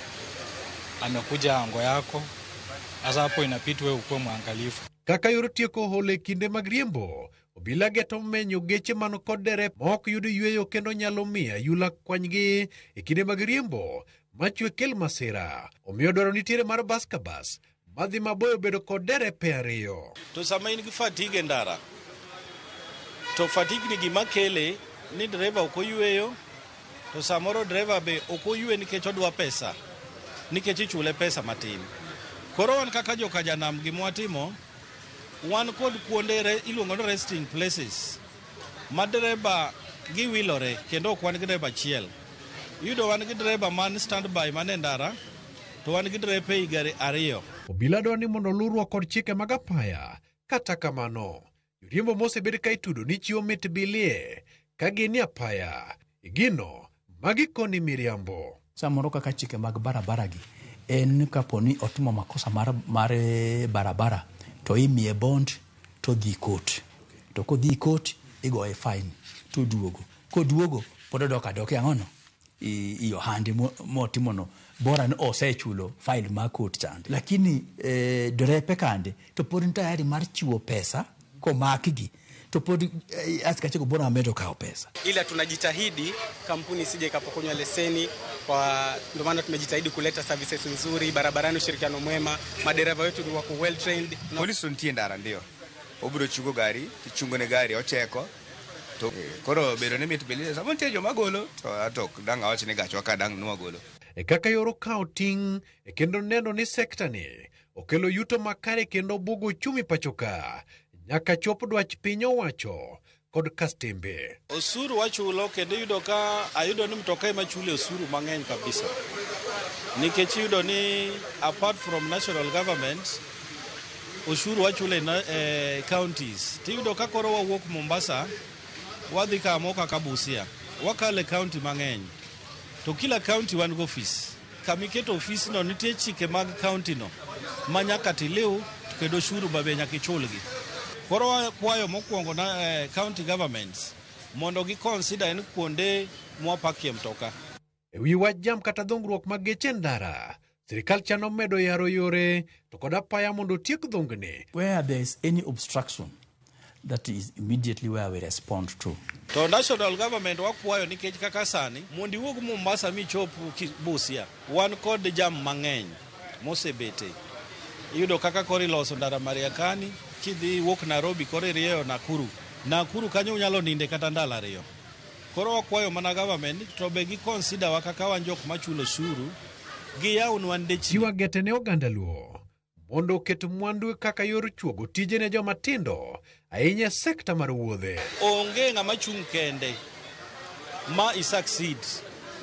amekuja ango yako. Sasa hapo inabidi wewe ukuwe mwangalifu. Kaka yor tieko holo e kinde mag riembo, obila geto menyo geche man kod derep ma ok yud yweyo kendo nyalo miyo ayula kwanygi e kinde mag riembo machwe kel masira. Omiyo dwaro nitiere mar bas ka bas madhi maboyo bedo kod derepe ariyo. To sama in gi fatigue e ndara, to fatigue ni gima kele ni dereva ok oyweyo, to samoro dereva be ok oywe nikech odwa pesa, nikech ichule pesa matin. Koro wan kaka joka janam gima watimo, wan kod kuonde iluongo ni resting places ma dereba giwilore kendo ok wan gi dereba achiel. Iyudo wan gi dereba man standby man e ndara to wan gi derepe e gari ariyo. Obila dwaro ni mondo oluwruok kod chike mag apaya. Kata kamano, joriembo mosebed ka itudo ni chiwo mit bilie ka gin e apaya. Gino magikoni miriambo. Samoro kaka chike mag barabara gi en kapo ni otimo makosa mar barabara to imiye bond to dhi court. To kodhi court igoye fine to duogo. Koduogo pod odok adoka ang'ono i ohande motimono bora ni osechulo file mar court chande. Lakini derepe kande to pod ni tayari mar chiwo pesa komakgi to pod askache go bora amedo kawo pesa. Ila tunajitahidi kampuni isije ikapokonywa leseni, kwa ndio maana tumejitahidi kuleta services nzuri barabarani, ushirikiano mwema, madereva wetu ni wako well trained. Polisi nitie ndara ndio. Obiro chungo gari, tichungo ne gari ocheko. To koro bedo ni mit bende sama nitie joma golo to atok dang' awach ni gachwa ka dang' nwagolo. e kaka yor kawo ting' e kendo neno ni sekta ni okelo yuto makare kendo bugo uchumi pacho ka nyaka chop dwach piny owacho kod kastembe. Osuru wachulo kendo iyudo ka ayudo ni mtoka ema chule osuru mang'eny kabisa. Nikech iyudo ni apart from national government, osuru wachulo e counties. Tiyudo ka koro wawuok Mombasa, wadhi kamo kaka Busia. Wakalo e county mang'eny. To kila county wan go ofis. Kamiketo ofis no nitie chike mag county no ma nyaka tiliw kendo osuru ba be nyaka ichulgi. Koro wakwayo mokwongo na county governments mondo gi consider en kuonde mwapakie mtoka. E wi wach jam kata dhungruok mag geche ndara, sirikal chano medo yaro yore to kod apaya mondo otiek dhungni. Where there is any obstruction, that is immediately where we respond to. To national government wakwayo nikech kaka sani mondo iwuog Mombasa michop Busia, wan kod jam mang'eny mosebete. Iyudo kaka koro iloso ndara Mariakani, kidhi wuok Nairobi koro irieyo Nakuru. Nakuru kanyo unyalo ninde kata ndalo 2. Koro wakwayo mana government to be gi consider wa kaka wan jok machulo osuru, giyawnwa ndechni. Chiwo agete ne oganda Luo mondo oket mwandu kaka yor chuogo tije ne joma tindo ahinya e sekta mar wuodhe. Onge ng'ama chung' kende ma i succeed.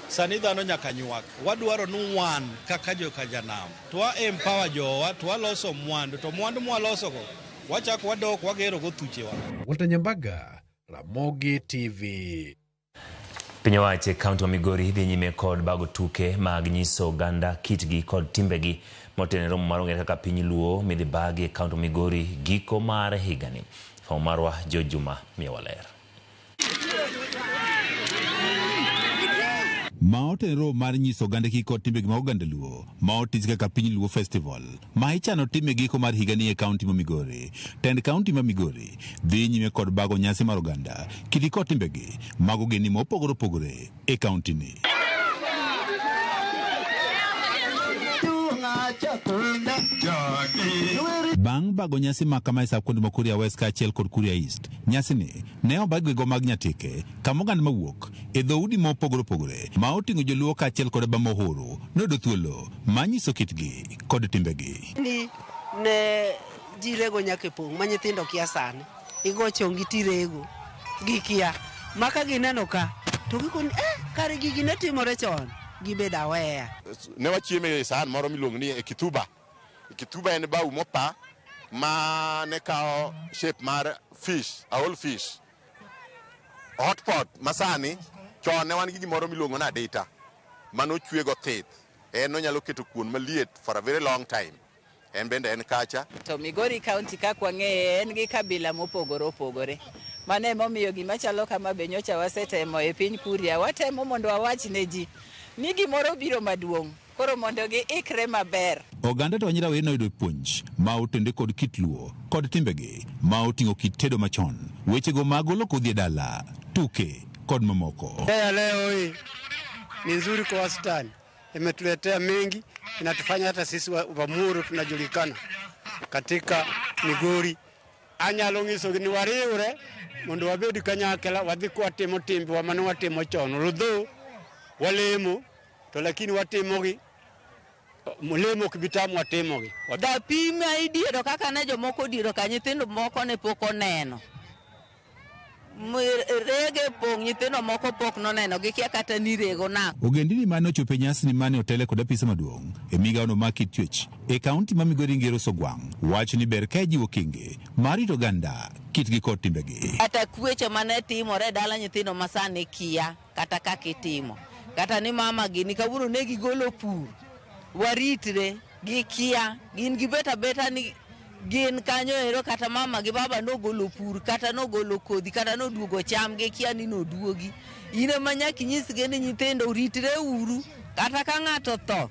Sani dhano nyaka nywak. Wadwaro ni wan kaka joka janam to wa empower jowa to waloso mwandu to mwandu mwalosogo wachako wadok wagero go thuchewa. Walter Nyambaga, Ramogi TV. Piny owacho e kaunti ma Migori dhi nyime kod bago tuke mag nyiso oganda kitgi kod timbegi motenore romo mar ong'ere kaka piny Luo midhi bagi e kaunti ma Migori giko mar higani. Fwambo marwa George Juma miyowa ler. Ma otenore romo mar nyiso oganda kitgi kod timbegi mag oganda Luo ma otis kaka Piny Luo Festival ma ichano time giko mar higani e kaunti ma Migori. Tend kaunti ma Migori dhi nyime kod bago nyasi mar oganda kitgi kod timbegi mag ogendni mopogore opogore e kaunti ni. Bang' bago nyasi ma kama e sap kuonde ma Kuria West kaachiel kod Kuria East, nyasi ni ne obag gi go mag Nyatike kama oganda mawuok e dhoudi mopogore opogore ma oting'o joluo kaachiel kod Bama Uhuru noyudo thuolo mar nyiso kitgi kod timbegi. Ni ne ji rego nyaka e pong' ma nyithindo kia sani. Igo chongi tirego, gikia. Ma ka gineno ka, to gikoni, kare gigi ne timore chon, gibedo aweya. Ne wachiemo e san moro miluongo ni ekituba. Ekituba en bau mopa ma ne kawo shape mar fish, a whole fish. Hot pot masani, chon ne wan gi gimoro miluongo ni adita, manochwe go thith. En onyalo keto kuon maliet for a very long time. En bende en kacha. To Migori County kaka wang'eye en gi kabila mopogore opogore. Mano emomiyo gima chalo kama be nyocha wasetemo e piny Kuria. Watemo mondo wawach ne ji ni gimoro biro maduong'. Koro mondo giikre maber. Oganda to Wanyira noyudo puonj ma otende kod kit Luo kod timbegi ma oting'o kit tedo machon, wechego mag golo kodhi e dala, tuke kod mamoko. Ya leo hii ni nzuri kwa wastani, imetuletea mengi, inatufanya hata sisi Wamuru tunajulikana katika Migori. Anyalo nyisogi ni wariwre mondo wabed kanyakla, wadhi kwatimo timbewa mane watimo chon. Although walemo to lakini watimogi lemo ok bi tamwa timogi. Dapim ma idiero kaka ne jomoko odiero ka nyithindo moko ne pok oneno. Rege pong' nyithindo moko pok noneno, gikia kata ni rego nang'o. Ogendini mane ochopo e nyasini mane otele kod apisa maduong' e migawono mar kit chwech e kaunti ma Migori Ngero Sogwang' wacho ni ber ka ijiwo okenge mar rito oganda kitgi kod timbegi. Kata kwecho mane timore e dala nyithindo masani kia kata kaka itimo. Kata ni mama gini kawuono ne gigolo pur, waritre, gikia, gin gibet abeta ni gin kanyo ero kata mama gi baba nogolo pur, kata nogolo kodhi, kata noduogo cham, gikia ni noduogi. In ema nyaka inyisgi ni nyithindo ritre uru, kata ka ng'ato tho,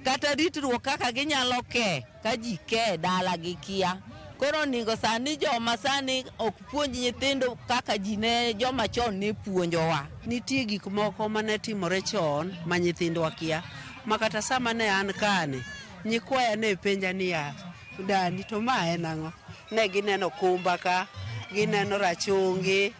kata ritruok kaka ginyalo ke, ka ji ke e dala gikia. Koro onego sani joma sani ok puonj nyithindo kaka ji ne joma chon ne puonjowa. Nitie gik moko mane timore chon ma nyithindwa kia, ma kata sama ne an kane, nyikwaya ne penja niya, dani to ma en ang'o? Ne gineno kumba ka, gineno rachungi,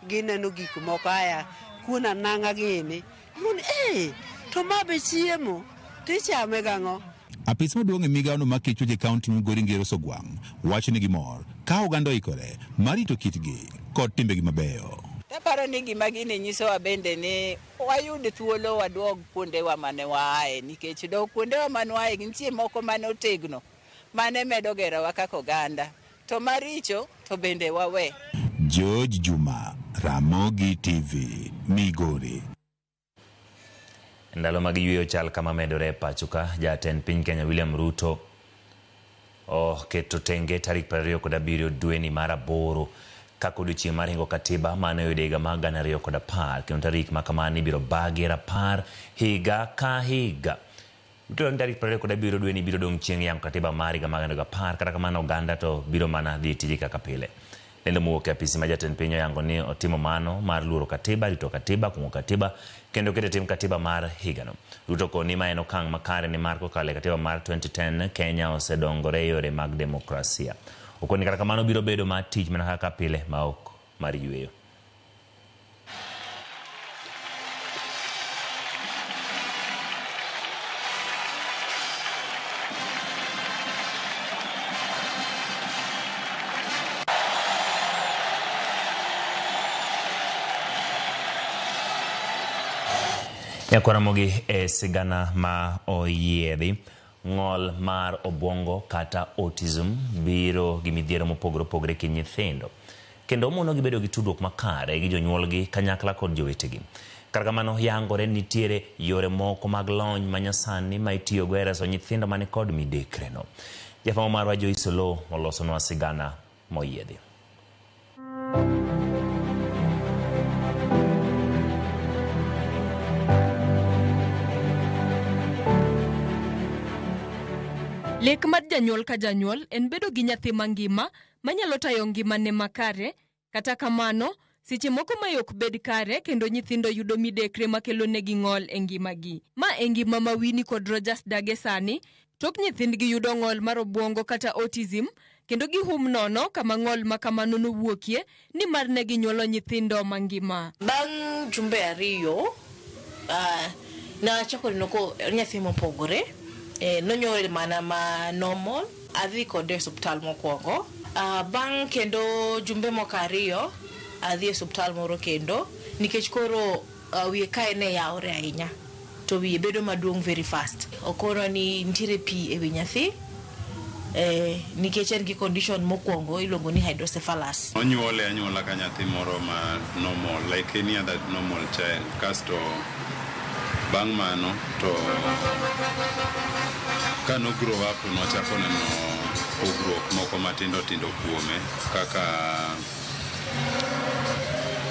gineno gik moko aya, kuon anang'a gini. Gikoni, To ma be chiemo, tichame gang'o? Apis maduong' e migawono ma kecho weche kaunti Migori Ngero Sogwang' wacho ni gimor ka oganda oikore mar rito kitgi kod timbegi mabeyo. Taparo ni gima gini nyisowa bende ni wayud thuolo waduog kuondewa mane waaye, nikech dok kuondewa mane waaye nitie moko mane otegno mane medo gerowa kaka oganda, to maricho to bende wawe. George Juma, Ramogi TV, Migori. Ndalo mag yueyo chal kama medore e pacho ka, jatend piny Kenya William Ruto oketo tenge tarik 27 dweni mar aboro kaka odiochieng' mar hingo katiba mane oyudo higa mar 2010, kendo tarik ma kamano ibiro bagi rapar higa ka higa. Ruto ni tarik 27 dweni biro dong' chieng' yango katiba mar higa mar 2010, kata kamano oganda to biro mana dhi tije kaka pile. Lendo mowuok e apisi ma jatend piny oyango ni otimo mano mar luoro katiba, rito katiba, kuong'o katiba kendo keto e tim katiba mar higano. Ruto koni ma en okang' makare nimar kokalo e katiba mar 2010 Kenya osedongore e yore mag demokrasia. Okoni kata kamano biro bedo mar tich mana kaka pile ma ok mar yueyo. Nyakwaramogi e sigana ma oyiedhi, ng'ol mar obwongo kata autism biro gi midhiero mopogore opogore e kind nyithindo kendo omonogi bedo gi tudruok makare gi jonyuolgi kanyakla kod jowetegi. Kata kamano yangore ni nitiere yore moko mag lony manyasani ma itiyogo e reso nyithindo mani kod midekre no. Jafwambo marwa Joyce Oloo olosonwa sigana moyiedhi. Lek mar janyuol ka janyuol en bedo gi nyathi mangima manyalo tayo ngimane makare. Kata kamano, seche moko mae ok bed kare kendo nyithindo yudo midekre makelo negi ng'ol e ngimagi. Ma e ngima ma Winnie kod Rogers dage sani, tok nyithindgi yudo ng'ol mar obwongo kata autism, kendo gihum nono kama ng'ol ma kamano nowuokie nimar ne ginyuolo nyithindo mangima. Bang' jumbe ariyo, nachako neno ko nyathi mopogore, nonyuole mana ma normal, adhi kode e osuptal mokwongo. Bang' kendo jumbe moko ariyo, adhi e osuptal moro kendo, nikech koro wiye kae ne yawore ahinya, to wiye bedo maduong' very fast. Okonwa ni nitiere pi e wi nyathi, nikech en gi condition mokwongo iluongo ni hydrocephalus. Onyuole anyuola ka nyathi moro ma normal, like any other normal child. Kasto bang' mano to ka no grow up to nochako neno pogruok moko matindo tindo kuome, kaka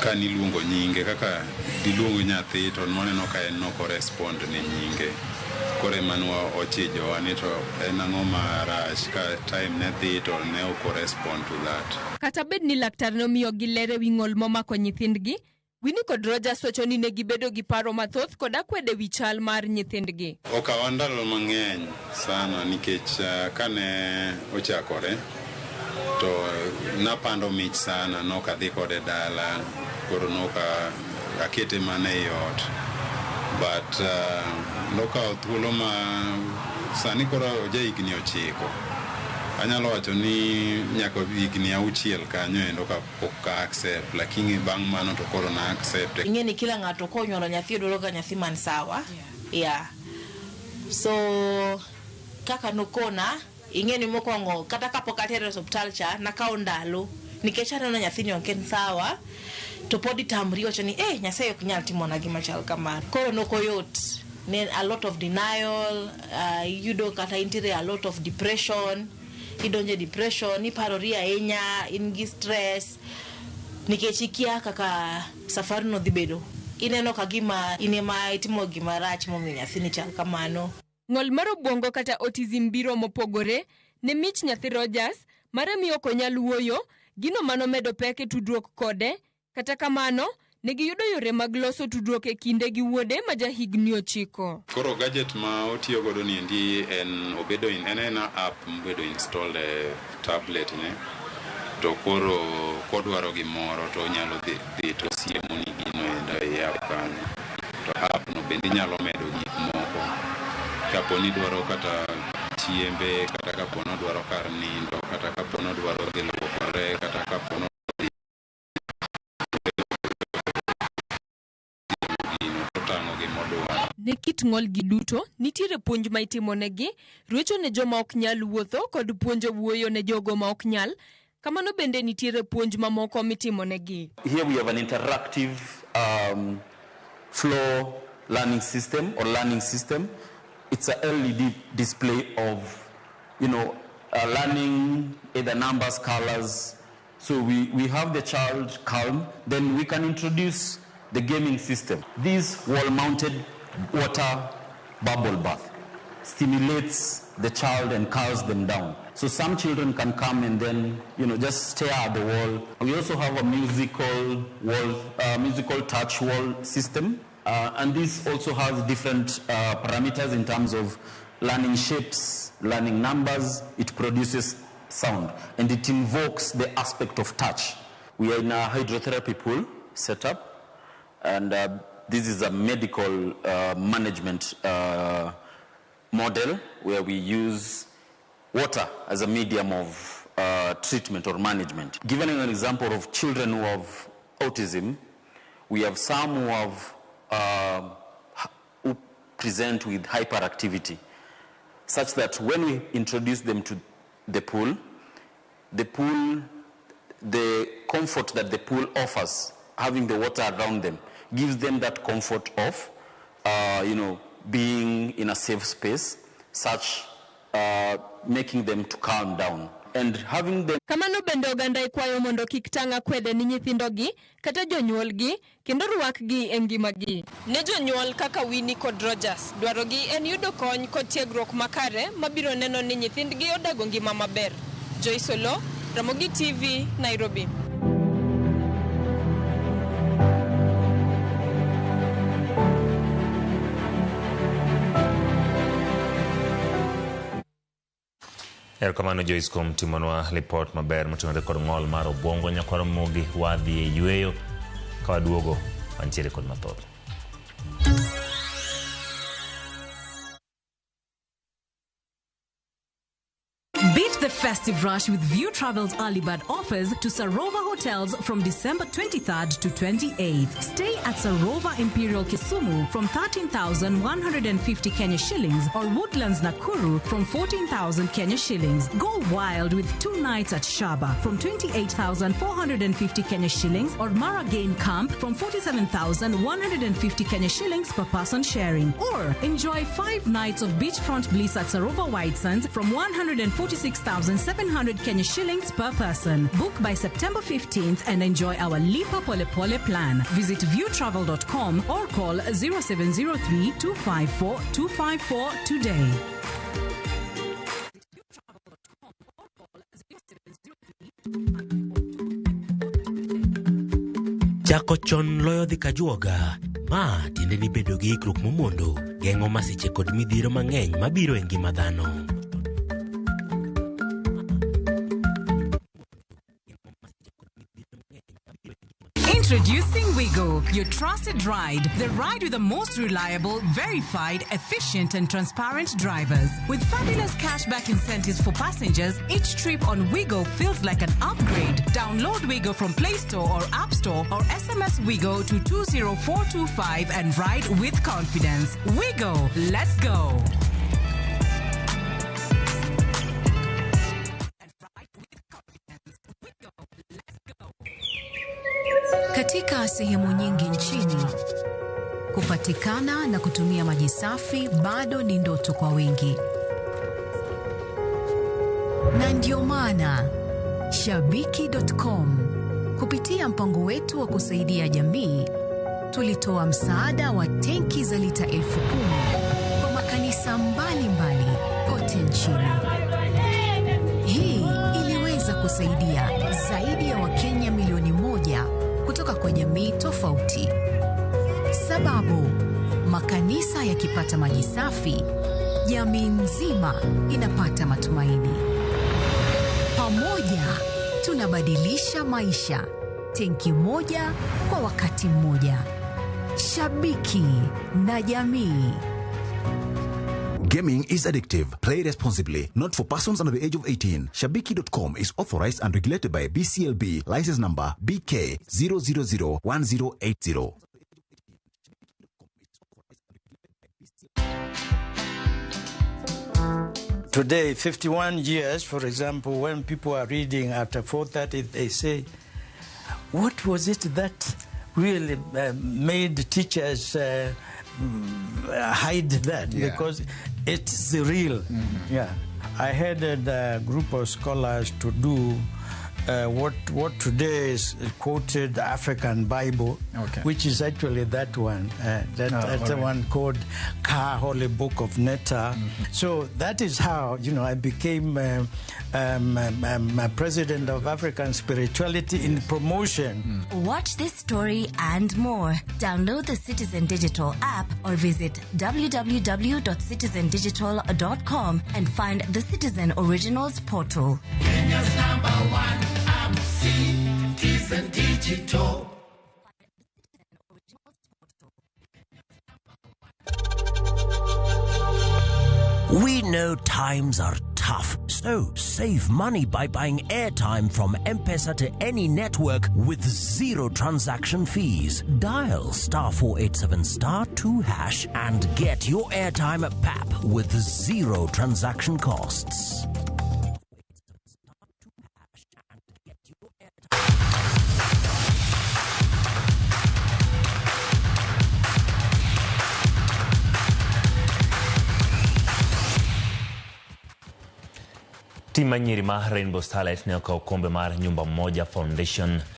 ka niluongo nyinge, kaka diluong nyathi to nwaneno ka en nok orespond ne nyinge. Koro ema nwa ochijowa ni to en ang'o marach ka time ne dhi to ne ok orespond to that. Kata bed ni laktar nomiyogi ler e wi ng'ol momako nyithindgi, Winnie kod Rogers wacho ni ne gibedo gi paro mathoth kod akwede wi chal mar nyithindgi. Okawa ndalo mang'eny sana nikech kane ochakore to napando mich sana, nok adhi kode dala, koro nok akete mana ei ot. But nokawo thuolo ma sani koro oja higni 9. Anyalo wacho ni nyaka higni 6 kanyo endo kapok ka accept, lakini bang' mano to koro na accept. Ing'e ni kila ng'ato konyuolo nyathi odwaro ga nyathi man sawa. Yeah. So kaka nokona, ing'e ni mokwongo kata kapok atere e osuptal cha, nakawo ndalo nikech aneno nyathini ok en sawa, to pod itamri iwacho ni Nyasaye ok nyal timona gima chal kamano. Koro nok oyot. Ne a lot of denial, iyudo kata intiere a lot of depression, idonjo e depression, iparori ahinya, in gi stress, nikech ikia kaka safarino dhi bedo. Ineno ka gima in ema itimo gima rach momiyo nyathini chal kamano. Ng'ol mar obwongo kata autism biro mopogore ne mich nyathi Rogers, mare miyo ok onyal wuoyo, gino manomedo pek e tudruok kode. Kata kamano, ne giyudo yore mag loso tudruok e kinde gi wuode ma jahigni 9. Koro gadget ma otiyo godo ni endi en obedo in, en ena app mobedo installed e tablet ne. To koro kodwaro gimoro to onyalo dhi to siemo ni gino endo e app kanyo. To app no bende inyalo medo gik Kapo ni dwaro kata chiembe, kata kapo ni odwaro kar nindo, kata kapo ni odwaro dhi luokore, kata kapo ni gino totang'o gimodwaro. Ne kit ng'olgi duto, nitiere puonj ma itimonegi, ruecho ne joma ok nyal wuotho kod puonjo wuoyo ne jogo ma ok nyal. Kamano bende nitiere puonj mamoko mitimonegi. Here we have an interactive floor learning system or learning system. It's a LED display of, learning either numbers, colors. So we have the child calm. Then we can introduce the gaming system. This wall-mounted water bubble bath stimulates the child and calms them down. So some children can come and then, just stare at the wall. We also have a musical wall, musical touch wall system. And this also has different parameters in terms of learning shapes, learning numbers. It produces sound and it invokes the aspect of touch. We are in a hydrotherapy pool setup, and this is a medical management model where we use water as a medium of treatment or management. Given an example of children who have autism, we have some who have who present with hyperactivity, such that when we introduce them to the pool, the comfort that the pool offers, having the water around them, gives them that comfort of, being in a safe space, such making them to calm down. And having them. Kamano bende oganda ikwayo mondo kik tang' akwede ni nyithindogi kata jonyuolgi kendo rwakgi e ngimagi. Ne jonyuol kaka Winnie kod Rogers, dwarogi en yudo kony kod tiegruok makare mabiro neno ni nyithindgi odago ngima maber. Joyce Olo, Ramogi TV, Nairobi. Erokamano Joyce kuom timonwa lipot maber motenore kod ng'ol mar obwongo. Nyakwar Ramogi wadhi e yweyo, ka waduogo wantiere kod mathoth. Beat the festive rush with View Travel's early bird offers to Sarova Hotels from December 23rd to 28th. Stay at Sarova Imperial Kisumu from 13,150 Kenya shillings or Woodlands Nakuru from 14,000 Kenya shillings. Go wild with 2 nights at Shaba from 28,450 Kenya shillings or Mara Game Camp from 47,150 Kenya shillings per person sharing. Or enjoy 5 nights of beachfront bliss at Sarova White Sands from 146,700 Kenya shillings per person. Book by September 15th and enjoy our Lipa Pole Pole plan. Visit viewtravel.com or call 0703 254 254 today. Chako chon loyo dhi kajuoga. Ma tiende ni bedo gi ikruok momondo, geng'o masiche kod midhiero mang'eny mabiro e ngima dhano. Introducing Wigo, your trusted ride. The ride with the most reliable, verified, efficient and transparent drivers. With fabulous cashback incentives for passengers, each trip on Wigo feels like an upgrade. Download Wigo from Play Store or App Store or SMS Wigo to 20425 and ride with confidence. Wigo, let's go. Katika sehemu nyingi nchini, kupatikana na kutumia maji safi bado ni ndoto kwa wengi. Na ndio maana Shabiki.com kupitia mpango wetu wa kusaidia jamii tulitoa msaada wa tenki za lita 10,000 kwa makanisa mbalimbali kote nchini. Hii iliweza kusaidia zaidi ya Wakenya milioni 1 kutoka kwa jamii tofauti. Sababu, makanisa yakipata maji safi, jamii nzima inapata matumaini. Pamoja tunabadilisha maisha, tenki moja kwa wakati mmoja. Shabiki na jamii. Gaming is addictive. Play responsibly. Not for persons under the age of 18. Shabiki.com is authorized and regulated by BCLB. License number BK 0001080. Today, 51 years, for example, when people are reading after 4:30, they say, what was it that really made teachers hide that? Yeah. Because it's the real. Mm-hmm. Yeah. I headed a group of scholars to do what today is quoted African Bible, Okay. which is actually that one. That's the all right. one called Ka Holy Book of Netta. Mm-hmm. So that is how, I became president of African Spirituality in promotion. Mm. Watch this story and more. Download the Citizen Digital app or visit www.citizendigital.com and find the Citizen Originals portal. Kenya's number one app, Citizen Digital. We know times are tough, so save money by buying airtime from M-Pesa to any network with zero transaction fees. Dial *487 *2# and get your airtime at PAP with zero transaction costs. Tim ma nyiri ma Rainbow Starlet ne okawo kombe mar Nyumba Moja Foundation.